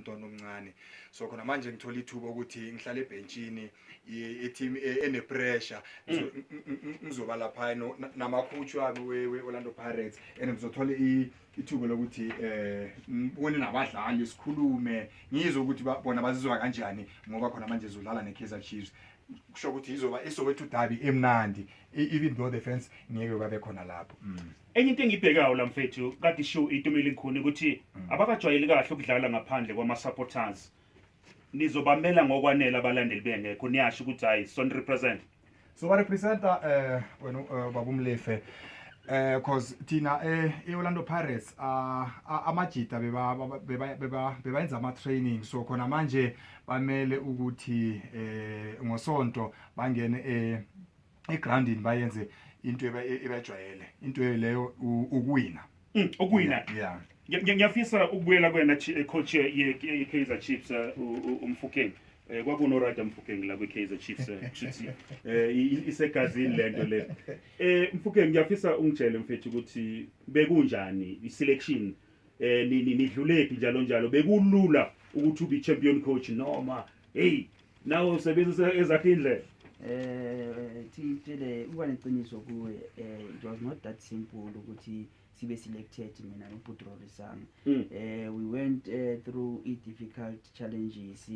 umntwana omncane. So khona manje ngithola ithuba ukuthi ngihlale ebhentshini ye-team ene-pressure. Ngizoba lapha nama-coach wami we-Orlando Pirates and ngizothola ithuba lokuthi ngibone nabadlali, sikhulume, ngizwe ukuthi bona bazizwa kanjani, ngoba khona manje zodlala ne-Kaizer Chiefs. Kusho ukuthi izoba iSoweto derby emnandi, even though the fans ngeke babe khona lapho. Enye into engiyibhekayo la, mfethu, kade ishow itumile inkhuni ukuthi abakajwayeli kahle ukudlala ngaphandle kwama-supporters. Nizobamela ngokwanele abalandeli bengekho? Niyasho ukuthi hayi, son represent? So ba-representa wena, baba uMlefe, cause thina e-Orlando Pirates amajita bebayenza ama-training, so khona manje bamele ukuthi ngosonto bangene egroundini, bayenze into ebajwayele, into leyo ukuwina. Ukuwina. Yeah. Ngiyafisa ukubuyela kwena, coach ye-Kaizer Chiefs, uMofokeng. Kwakuno-Rada Mofokeng la kwi-Kaizer Chiefs, kushuthi isegazini lento le. Mofokeng, ngiyafisa ungitshele, mfethu, ukuthi bekunjani i-selection, nidlulephi njalo njalo? Bekulula ukuthi ube i-champion coach, noma hey, nawe usebenzisa ezakhe indlela? Thitshele, ukuba neqiniso kuwe, it was not that simple ukuthi sibe selected, mina noBhuti Rorisang. We went through i-difficult challenges,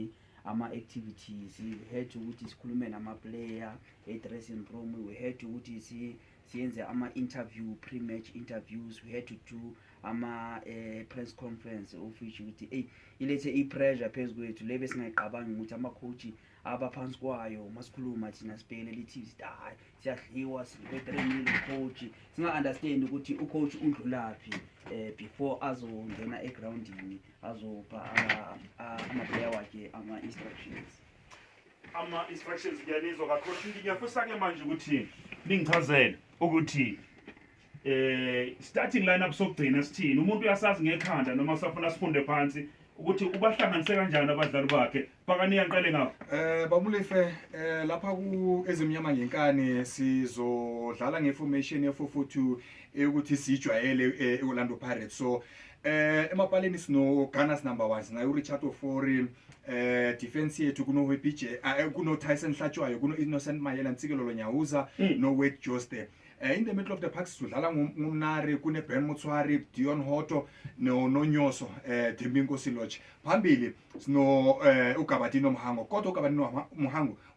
ama-activities. We had ukuthi sikhulume nama-player e-dressing room, we had ukuthi siyenze ama-interview, pre-match interviews, we had to do ama-press conference, of which ukuthi eyi, ilethe i-pressure phezu kwethu le besingayiqabangi ukuthi ama-coach abaphansi kwayo. Masikhuluma thina sibhekelela i-TV, sithi hayi, siyadliwa, sidliwe 3 nil coach, singa-understand ukuthi ucoach undlulaphi before azongena egroundini, azopha ama-player wakhe ama-instructions. Ama-instructions, ngiyanizwa kakhulu. Ngiyafisa-ke manje ukuthi ningichazele ukuthi starting lineup sokugcina sithini. Umuntu uyasazi ngekhanda noma usafuna sifunde phansi ukuthi ubahlanganise kanjani abadlali bakhe? Phakani, ngiqale ngapho. Babulife, lapha ku Ezimnyama Ngenkani sizodlala ngeformation ye-442 ukuthi sijwayele eOrlando Pirates. So emapaleni sino Gunners number 1, sinayo uRichard Ofori. Defense yethu kuno Webije, kuno Tyson Hlatshwayo, kuno Innocent Mayela, Ntsikelelo Nyauza no Wade Jooste. In the middle of the park sidlala nguMnari, kune Ben Motshwari, Dion Hotto no Nonyoso, Thembinkosi Lorch. Phambili sino uGabadinho Mhango, kodwa uGabadinho Mhango